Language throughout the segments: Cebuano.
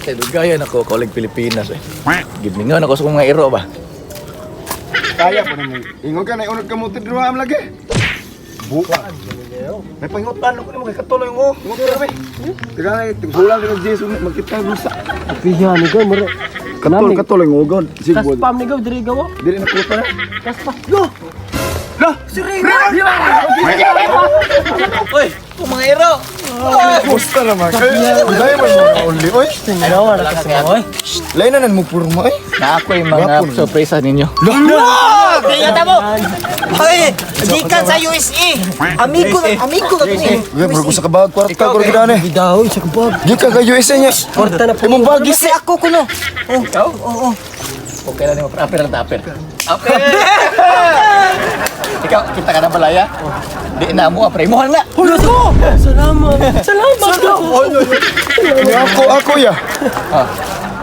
Dugaya na ko kaulig Pilipinas eh. Gibningon ako sa kong mga iro ba. Kaya pa naman. Ingon ka na unod ka mo tidruam lagi. Buka. May pangutan ko nimo kay katuloy mo. Ingon ka kami. Teka na, tigulang ka Jesu magkita lusa. Piya ni go mura. Katol katuloy ngo god. Sigbol. Kaspam ni go diri gawa. Dili na kuta na. Kaspam. Go. Lah, Si Ray. Uy, kung mga iro. Kumusta naman? Kaya man mo only oy. Sinawa na kasi oy. Lain na nan mo purma eh. Na ako'y mga Gwapo. sorpresa ninyo. Kaya mo. Hoy, gikan sa USA. Amigo na, amigo na kini. Uy, murag ko sa kabag kwarta ko gid eh. Bidaw sa kabag. Gikan ka USA niya. Kwarta na po. Imong bag Kasi ako kuno. Oh, Ikaw? oo. Okay lang nimo, aper lang ta, aper. Aper. Ikaw, kita ka na balaya? Di na mo, apre. Imuhan na. Hulo ko. Salamat. Salamat. Ako ako ya. Ah.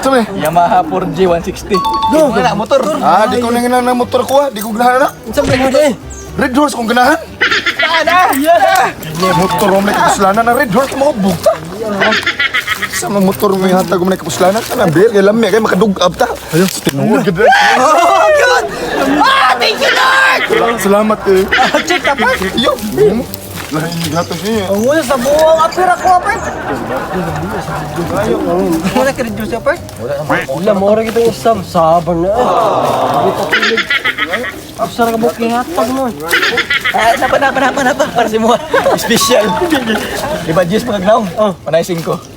Sabi. Yamaha 4G 160. Go. na motor. Ah, di ko nang ng motor ko ah. Di ko ganahan na. Unsa man mo eh? Red Horse kung ganahan. Motor mo may kapuslanan na Red Horse mo bugta. Sa mga motor mo yung hatag mo may kapuslanan ka na beer kay lami kay makadugab ta. Ayo, tinuod gid. Oh, good. Ah, thank you, Lord. Salamat eh. Check ka pa. Yo. Lain gatag niya. Ang una sa buong apir ako, apir. Wala ka rin juice, apir. Wala mo ra kitong usab sabar na. eh. Dito tulog. Usar ka buk hatag mo. Ah, napa, napa, napa, napa. Para si Mua. Special. Di ba, Jis, mga gnaong? Oh. Manay 5.